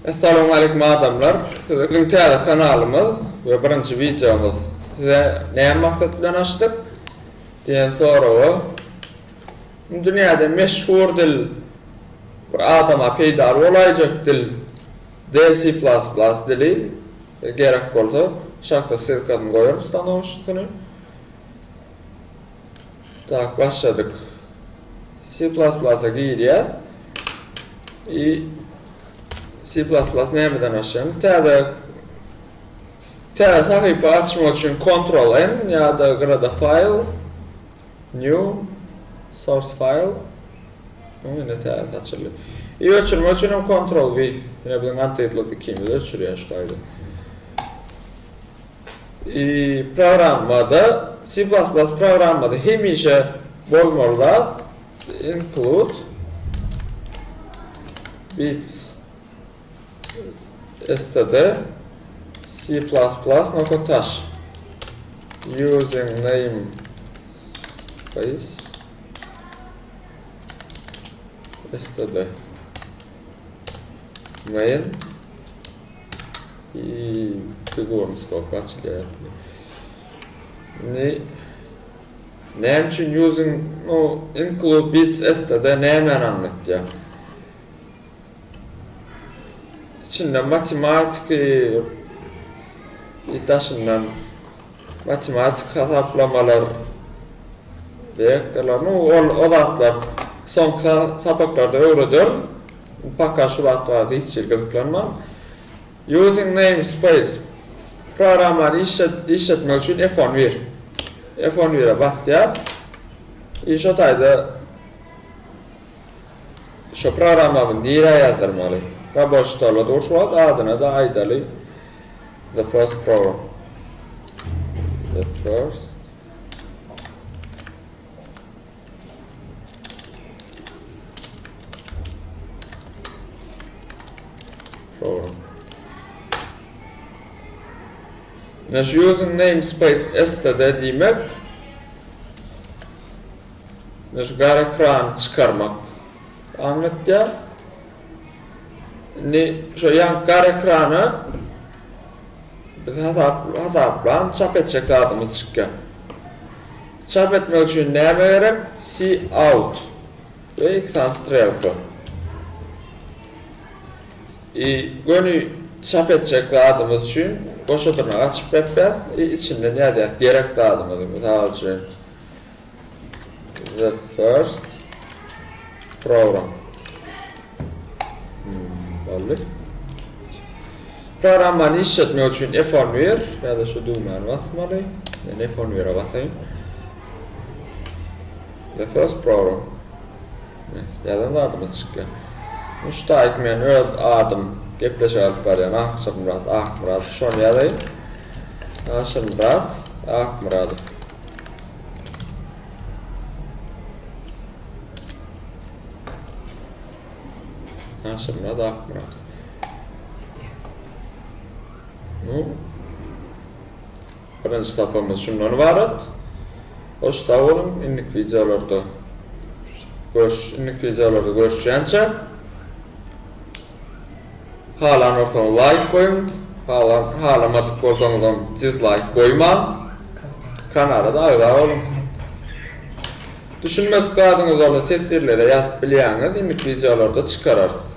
Essalamu aleýkum adamlar. Size biziň täze kanalymyz we birinji wideomyz. Size näme maksat bilen açdyk diýen soraga dünýäde meşhur dil bir adama peýdaly bolaýjak dil Dev C++ dili gerek bolsa şakda ssylkasyny goýaryn stanowşysyny. Tak başladyk. C++-a girýäs. I C++ nämeden başlaýan? Täze täze sahypa açmak üçin Ctrl N ýa-da gyrada File New Source File Ine täze açyldy. I öçürmek üçin hem Ctrl V. Ine biziň Untitled ikimizi öçürýär şu taýda. I programmada C++ programmada hemişe bolmaly zat include bits std C++ nokta h using namespace std main I figurny skopka açylýar. Indi näme üçin using no include bits std nämäni aňlatýar? İçinde matematiki daşyndan matematik hasaplamalar wektorlar no ol o zatlar soňky sapaklarda öwrederin. Paka şu zat barada hiç hili gyzyklanman. Using namespace programmany işletmek üçin F11 F11-e basýas. I şo taýda şo programmamyzy nirä ýazdyrmaly? Raboçi stola dur şu wagt adyna da aýdaly the first program. The first Program. Ine şu using namespace std diýmek ine şu gara ekrany çykarmak aňlatýar. Indi şu ýaňky gara ekrana biz hasap hasaplan çap etjek zadymyz çykýar. Çap etmek üçin näme gerek? Cout we iki sany strelka. I göni çap etjek zadymyz üçin goşa dyrnak açyp ýapýas i içinden ýazýas gerek zadymyzy. Mysal üçin the first program. Hmm, boldy. Programmany işletmek üçin F11 ýa-da şu düwmäni basmaly. Men F11-e basaýyn. The first program. Ýazan zadymyz çykýar. Şu taýyk men öz adym gepleşik alyp barýan Akşyrmyrat Akmyradow şony ýazaýyn. Aşyrmyrat Akmyradow. Aşyrmyrat Akmyradow. Nu, birinji sapamyz şundan ybarat. Hoş sag boluň, indiki wideolarda görüş, indiki wideolarda görüşýänçä. Halan bolsaňyz laýk goýuň, halan halamadyk bolsaňyzam dislaýk goýmaň. Kanala-da agza boluň. Düşünmedik zadyňyz bolsa teswirlere ýazyp bilýäňiz, indiki wideolarda çykararys.